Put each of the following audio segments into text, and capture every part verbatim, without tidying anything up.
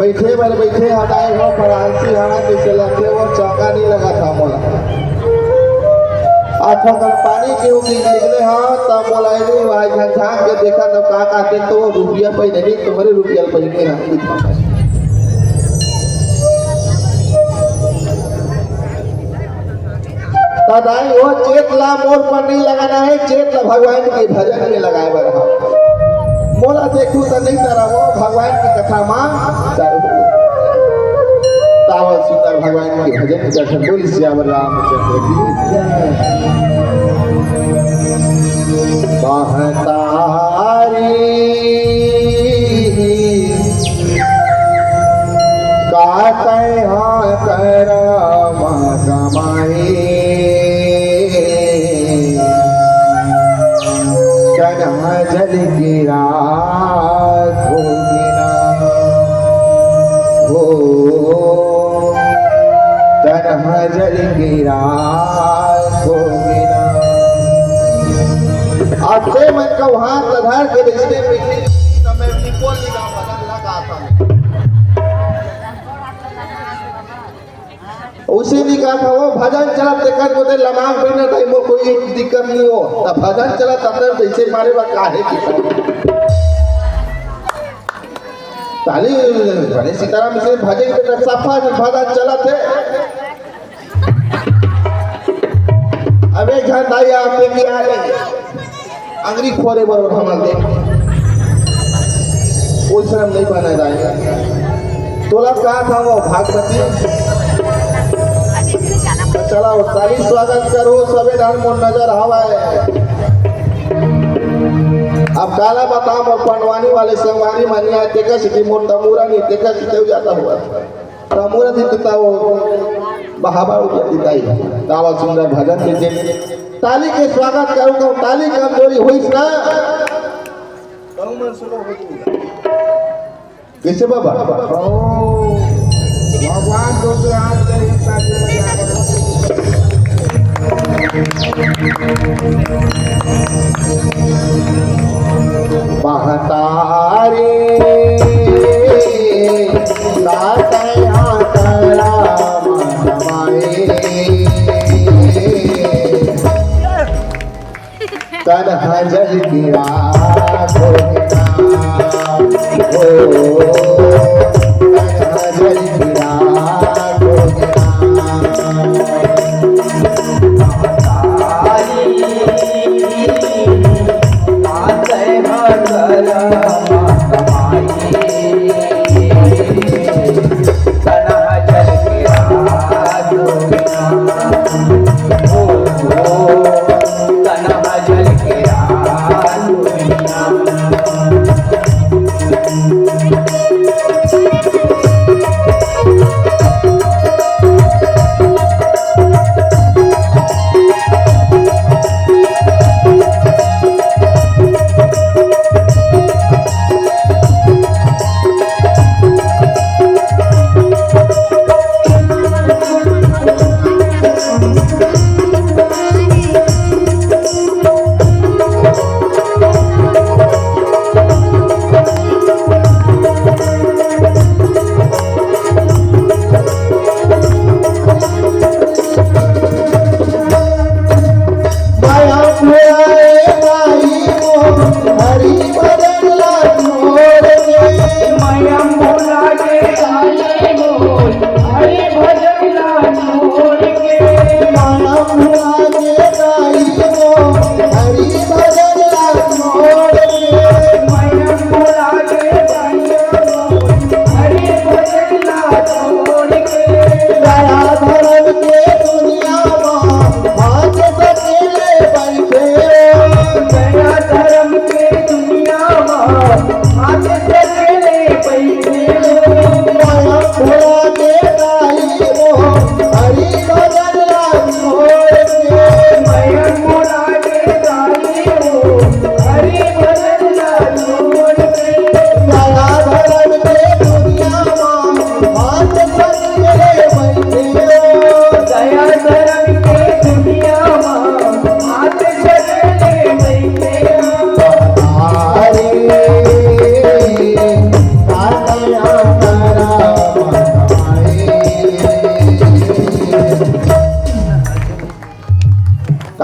बइठे बर बइठे हटाए हो, फरांसी हवा जइसे लगथे, वो चौका नइ लगत हे मोला। आँखों कर पानी के हो के निकले हा, त मोला एदे भाई झन झांक के देखा, त का कहते, तो वो रुपया पहिने नहीं, तुम्हारे रुपया पहिने ना। त दाई, वो चेत ला मोर पर नहीं लगाना है, चेत ला भगवान के भजन में लगाए बर हा। मोला देखू त नहीं तरबो, भगवान की कथा मा तरबो। तावल सुंदर भगवान के भजन करथन। बोल सियावर रामचंद्र की जय। महतारी का तैहा करम कमाई, कन्हा जल गिरा भोगिना हो, कन्हा जल गिरा भोगिना। अते मन का हाथ ला धर के जइसे मिट्टी समय निपोल निकाल बदल लगा था। उसे नहीं कहा था वो भजन चला तेकर बोले लमांग पहना था, वो कोई दिक्कत नहीं हो। तब भजन चला तब तक जैसे मारे बा काहे की ताली। बड़े सीताराम से भजन के सफा भजन चला थे। अब एक झन दाई आपके भी आ गए। अंगरी फोरे बरोबर हमन दे। कोई शर्म नहीं बने दाई। तोला का था वो भागवती? चला, ताली स्वागत करो, सबे डाल मोर नजर हवाए। अब काला बता मोर पंडवानी वाले संगवारी मनिया, तेकर सिटी मोर तमूरा नहीं, तेकर सिटी जाता हुआ। त मोर दिन तो ताओ बहाबा उठा दिताई। तावा सुंदर भजन देखे। ताली के स्वागत करूँ तो ताली कमजोरी होइस ना। कहूँ मन सुनो हो तू। कैसे बाबा? ओ, भगवान तो के हाथ में ही ताली बजा। महतारी का तैहा करम कमाई, कन्हा जल गिरा भोगिना हो, कन्हा जल गिरा भोगिना।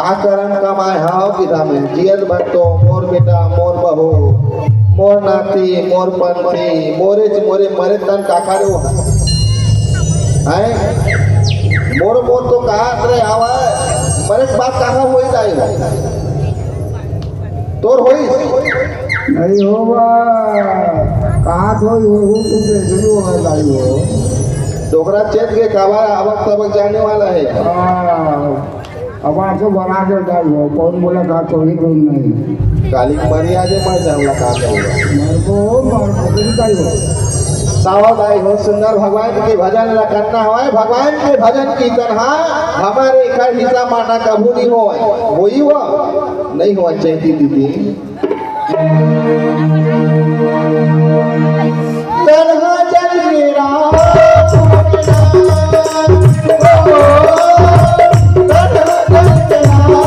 का करम कमाए हव बिधा में, जियत भर तो मोर बेटा, मोर बहू, मोर नाती, मोर पंथी, मोरे च-, मोरे मरे तन काखा रे वो। हैं? मोर, मोर तो कहात रहे हवा, मरे के बाद काखा होई जाए। तोर होइस? नहीं होगा। कहाँ तो ये हो, तू कैसे हो, भाई, हो? डोकरा चेत के काबा अबक तबक जाने वाला है। हाँ। अब आपको बना के डाल हो, कौन बोला था, कोई कोई नहीं। काली कुमारी आगे मर जाऊंगा, का करूंगा? मर को, मर को, तुम का ही हो। सावधाई हो, सुंदर भगवान के भजन ला करना होय, भगवान के भजन की तरह हमारे एकर हिस्सा माना कभू नहीं होय। वही हो, नहीं हो चैती दीदी। तन्हा जल के रात, तन्हा जल के रात,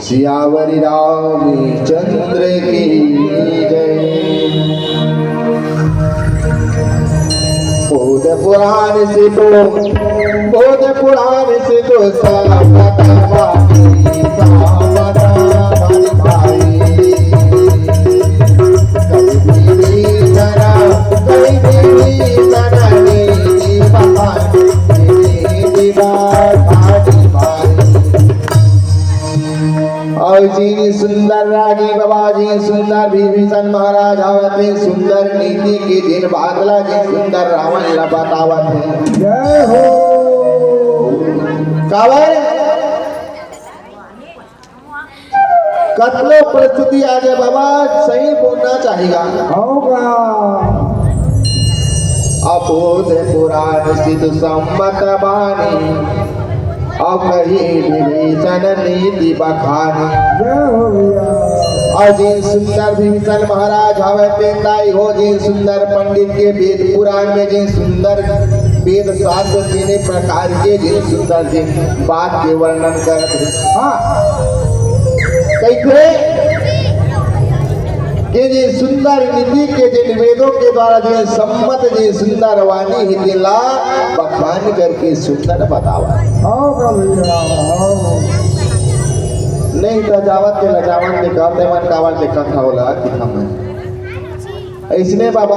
सियावर रामचंद्र की जय। बोध पुराण से तो, बोध पुराण से तो सावधान भाई, सावधान भाई। कहीं भी जरा, कहीं भी जरा, नीति बहाने, नीति बहाने भाई। अउ जिन सुंदर रागी बाबा, जिन सुंदर विभीषण महाराज आवत हे, सुंदर नीति के जिन बात ला, जिन सुंदर रावण ला बतावत हे। जय हो। काबर? कतनो परिस्थिति आ जाए बाबा, सही बोलना चाहिए। होगा। अबोध पुराण सिद्ध सम्मत बानी, अउ कही विभीषण नीति बखानी। जय हो भैया। अउ जेन सुंदर विभीषण महाराज हवय, तेन दाई हो, जेन सुंदर पंडित के वेद पुराण में जेन सुंदर वेद शास्त्र, तीने प्रकार के जेन सुंदर जेन बात के वर्णन करत हे। हाँ, कहिथे के जेन सुंदर नीति के जेन वेदों के द्वारा जेन सम्मत जेन सुंदर वाणी हे, तेला बखान करके सुंदर बतावा। हाँ, हाँ भैया, हाँ। नहीं तो जावत के लजावन के कहते मन कावर के कथा होला कि हम। अइसने बाबा,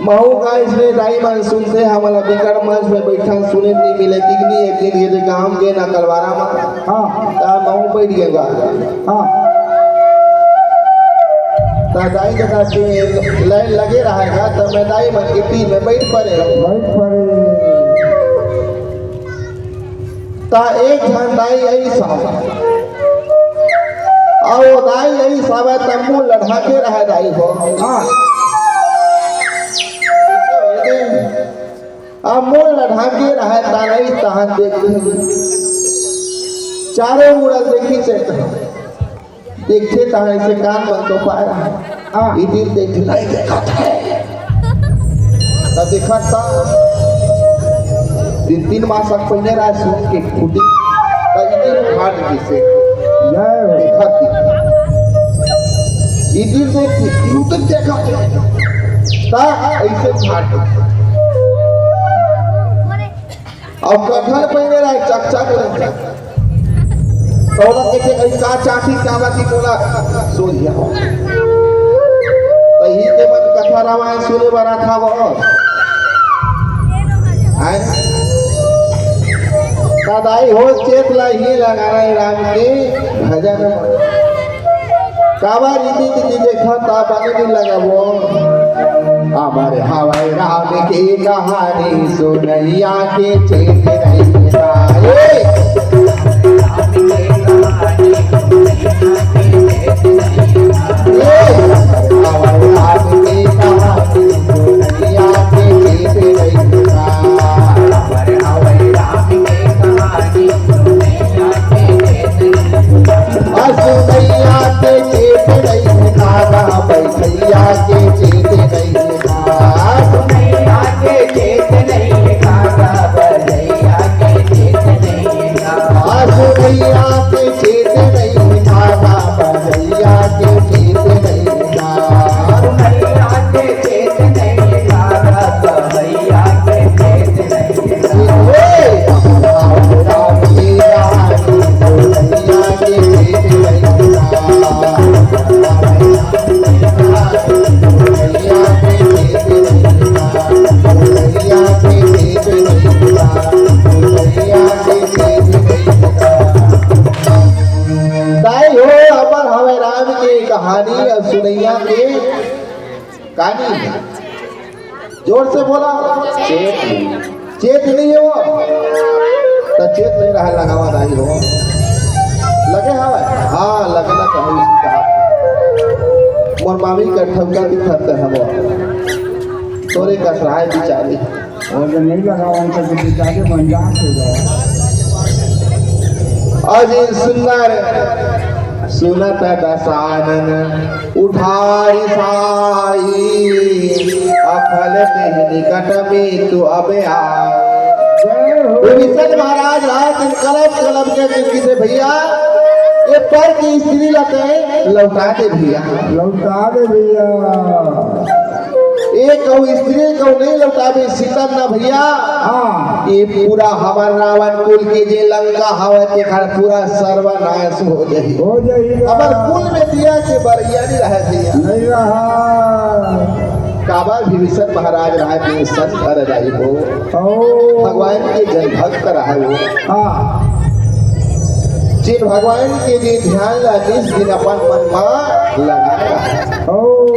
महू का अइसने दाई मन सुनथे, हमला बिकट मंच में बैठन सुने नहीं मिले, कितनी एक दिन ये काम के ना कलवारा मा। हाँ। ता महू बैठ गए बा। हाँ। ता दाई के साथ में लाइन लगे रहेगा, तो मैं दाई मन के बीच में बैठ पड़े। बैठ पड़े। ता एक झन दाई अइस हवय। अउ ओ दाई अइस हवय त मुंह ल ढांके रहय दाई हो। हाँ। अब मुंह ल ढांके रहय ता नहीं तहां देख। चारों मुड़ा देखी से देखथे तहां अइसे कान बंद तो पाय रहा। हाँ। ये दिन देख नहीं देखत हे। त देखत त दिन तीन मास तक पहिने रहा सुन के फूटी। त ये दिन फाट गिसे। जय हो। देखत ही। ये दिन देख के क्यों तक देखत हे। त अइसे फाट गिसे। अउ कखन पहिने रहे चकचक रहे। त ओला कहिथे, "अई का चाटी चावा की मोला सोझिया हो।" त ही के मन कथा रामायण सुने बर आथा वो। आय? त दाई हो चेत ला ही लगाना हे राम के भजन म। काबर इति तिति देखत ता बने दिन लगाबो। अमर हवय राम के कहानी सुनइया के चेत नहीं पाए। ए, अमर हवय राम के कहानी सुनइया के चेत नहीं पाए। अमर हवय राम के कहानी सुनइया के चेत नहीं पाए। असुरैया के चेत नहीं दादा, बैठैया के चेत नहीं दादा। असुरैया के चेत नहीं दादा, बैठैया के चेत नहीं दादा। असुरैया के चेत नहीं दादा, बैठैया के चेत नहीं दादा। असुरैया के चेत नहीं दादा, बैठैया के चेत नहीं दादा। दाई हो, अमर हवय राम के कहानी अउ सुनइया के कहानी। जोर से बोला। चेत नहीं। चेत नहीं हे वो। त चेत नहीं रहा, लगावा दाई हो। लगे हवय? हाँ, लगना चाहिए उसकी कहा। मोर मामी का ठौका दिखत हे वो। तोरे का सहाय बिचारी। वो जो नहीं लगावन तो बिचारे मन जात हो जाए। अजी सुंदर सुनत दसानन उठाई साई, अखल तेहि निकट में तू अब आए। जय हो। विभीषण महाराज रात दिन कलप कलप के किसी भैया, ये पर की स्त्री लते लौटा दे भैया। लौटा दे भैया। एक कहूँ स्त्री कहूँ नहीं लौटाबे सीतन ना भैया। हाँ। ये पूरा हमर रावण कुल के जे लंका हवय, तेखर पूरा सर्वनाश हो जाही। हो जाही। हमर कुल में दिया के बरैया नहीं रहे भैया। नहीं रहा। काबर विभीषण महाराज रहे के संत हर रही हो। ओ। भगवान के जन भक्त रहे हो। हाँ। जिन भगवान के जे ध्यान ला निस दिन अपन मन मा लगा रहे। ओ।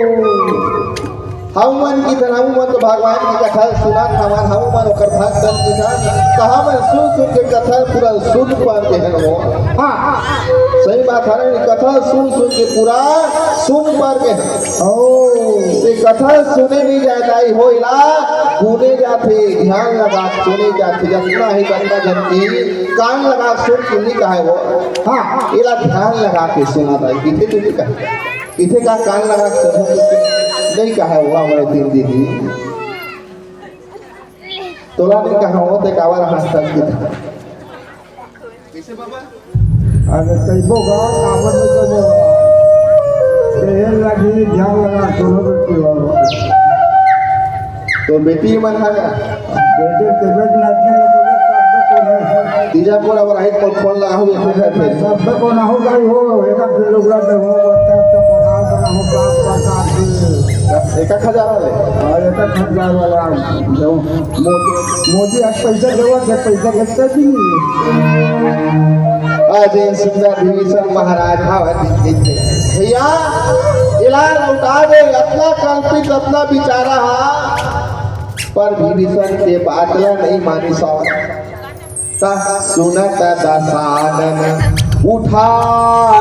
हमू मन की तरह, हमू मन तो भगवान की कथा सुनत हवन, हमू मन ओकर भक्त हन की तरह, तो हमन सुन सुन के कथा पूरा सुन पाते हैं वो। हाँ। सही बात हरे, ये कथा सुन सुन के पूरा सुन पर के। ओ। ये कथा सुने नहीं जाए दाई हो, एला गुने जाथे, ध्यान लगा के सुने जाथे, जतना ही बंदा जन की कान लगा के सुन के नहीं कहे वो। हाँ, एला ध्यान लगा के सुना दाई, किथे तू नहीं कहे, किथे का कान लगा के सुन, नहीं कहे वो हमारे तीन दीदी। तोला नहीं कहा हो, ते काबर हंसत किथे। अरे कइबो गा, काबर नहीं कइबो गा? तेल लगी, ध्यान लगा, सुनो बेटी हो। तो बेटी मन हा का? बेटे के बेट नाचने लगे, सब को नहीं। तीजा कोड़ा बर आहित पर फोन लगा हुए, एक घर पे। सब को ना हो गई हो, एक किलोग्राम में हो, बच्चा, बच्चा, पढ़ा, बना हो, काम, काम, काम। एक एक हजार वाले? हाँ, एक एक हजार वाला। जो मोदी, मोदी आज पैसा देवत हे, पैसा के चल दी। आज ये सुंदर विभीषण महाराज भाव दिखे। भैया, एला लौटा दे, अतना कल्पित, अतना बिचारा हा, पर विभीषण के बात ला नहीं मानिस। त सुनत दसानन उठा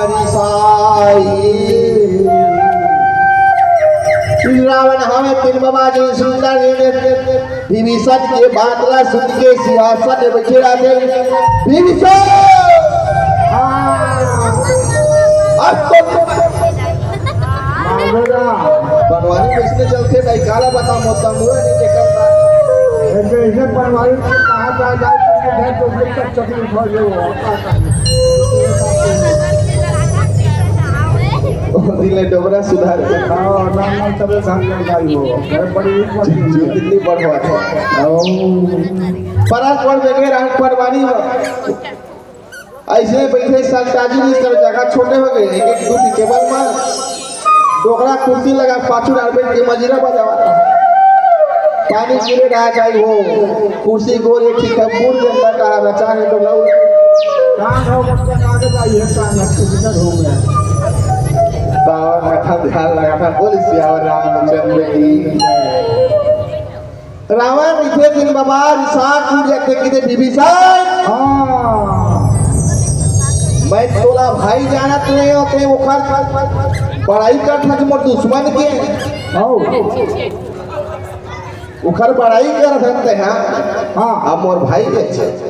रिसाई। रावण हवे तीन बाबा जी सुंदर विभीषण के बात ला सुन के सिंहासन में बैठे रहते। विभीषण! अब तो बनवारी कइसने चलथे भाई, काला बता, मोर तंबुरा नहीं देखत बा। ऐसे, ऐसे बनवारी से कहा जा जाए तो घर तो घर तक चकली उठा लो। ओ दिले डोबरा सुधार। हाँ, नाम, नाम सबे धान में डाल लो। मैं बड़ी ऊपर जो कितनी बड़ बात है। ओ। परस पर देखे रंग पटवारी। अइसे बइठे संताजी जी कर जगह छोटे हो गए, एक एक दू टेबल में डोकरा कुर्सी लगा, पाछू डाल बैठ के मजीरा बजावा था। पानी गिरे रहा जाई हो, कुर्सी गोल एक ठीक है, बूढ़ जनता का रचा है तो लऊ। कहाँ हो बच्चा, कहाँ से जाइए, कहाँ है, किधर हो गया? बाबा का ध्यान लगा था, बोल सियावर रामचंद्र की। रावण इथे दिन बाबा रिसा कूद जाथे, किथे विभीषण। हाँ। मैं तोला भाई जानत नहीं होते, ओखर बड़ाई करत हस मोर दुश्मन के। हाँ। ओखर बड़ाई करत हस ते, हाँ। हाँ। अब मोर भाई के छे।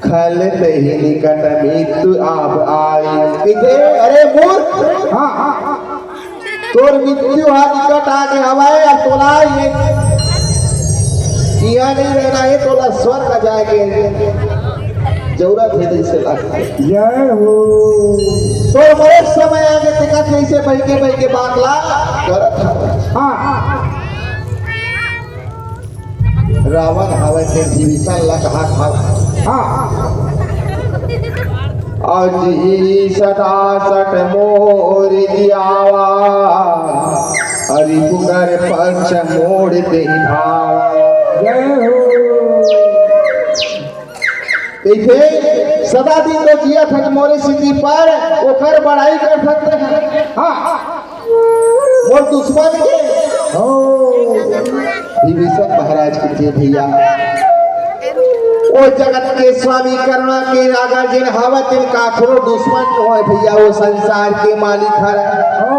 खल तही निकट मृत्यु आब आई। कहिथे, "अरे मूर्ख, हाँ, हाँ, हाँ। तोर मृत्यु हा निकट आगे हवय, अब तोला ये इहाँ नहीं रहना है, तोला स्वर्ग जाए के जरूरत है, जैसे लगता है।" जय हो। तोर मरे समय आगे तेका कैसे बह के, बह के बात ला करत हवय। हाँ, हाँ, हाँ। रावण हवय ते विभीषण ला कहा था। हाँ। अजी सदा सठ मोर जियावा, हरि पुकार पक्ष मोड़ ते भावा। जय हो। कहिथे, सदा दिन तो जिया था मोरे सिद्धि पर, ओकर बड़ाई कर सकते हैं। हाँ। मोर दुश्मन के। हो। विभीषण महाराज के जे भैया। ओ जगत के स्वामी, करुणा के सागर जिन हवय, तिन काखरो दुश्मन होय भैया, ओ संसार के मालिक हरय। हो।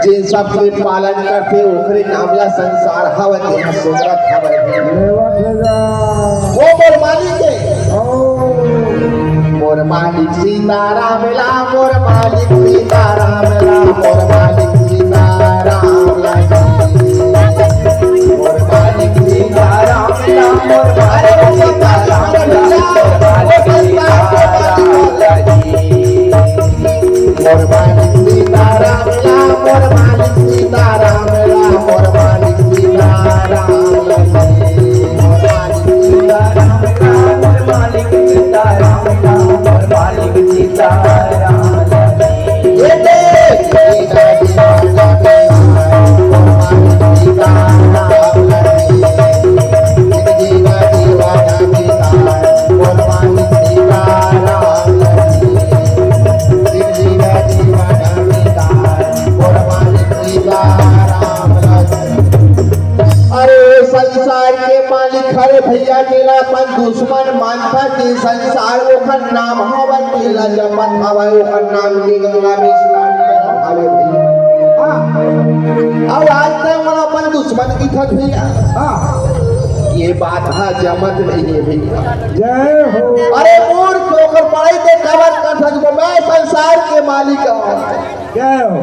जिन सबके पालन करथे, ओकरे नाम ला संसार हवय, तिन सुमरत हवय। लेवत हे जा। ओ मोर मालिक हे। हो। मोर मालिक सीताराम ला, मोर मालिक सीताराम ला, मोर मालिक सीताराम ला जी। मोर मालिक सीताराम ला, मोर मालिक सीताराम ला, मोर मालिक सीताराम ला जी। मोर मालिक सीताराम ला, मोर मालिक सीताराम ला, मोर मालिक सीताराम ला जी। मोर मालिक सीताराम ला, मोर मालिक सीताराम ला, मोर मालिक सीताराम ला। संसार ओखर नाम हवय, तेला जपत हवय, ओखर नाम निंगला में स्नान करत हवय भैया। हाँ। अउ आज तक मन अपन दुश्मन की थक भैया। हाँ। ये बात हा जमत नहीं है भैया। जय हो। अरे मूर्ख, ओकर पढ़ाई ते काबर कर सकबो, मैं संसार के मालिक हूँ। जय हो।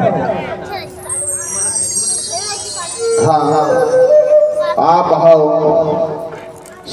हाँ, हाँ। आप हो।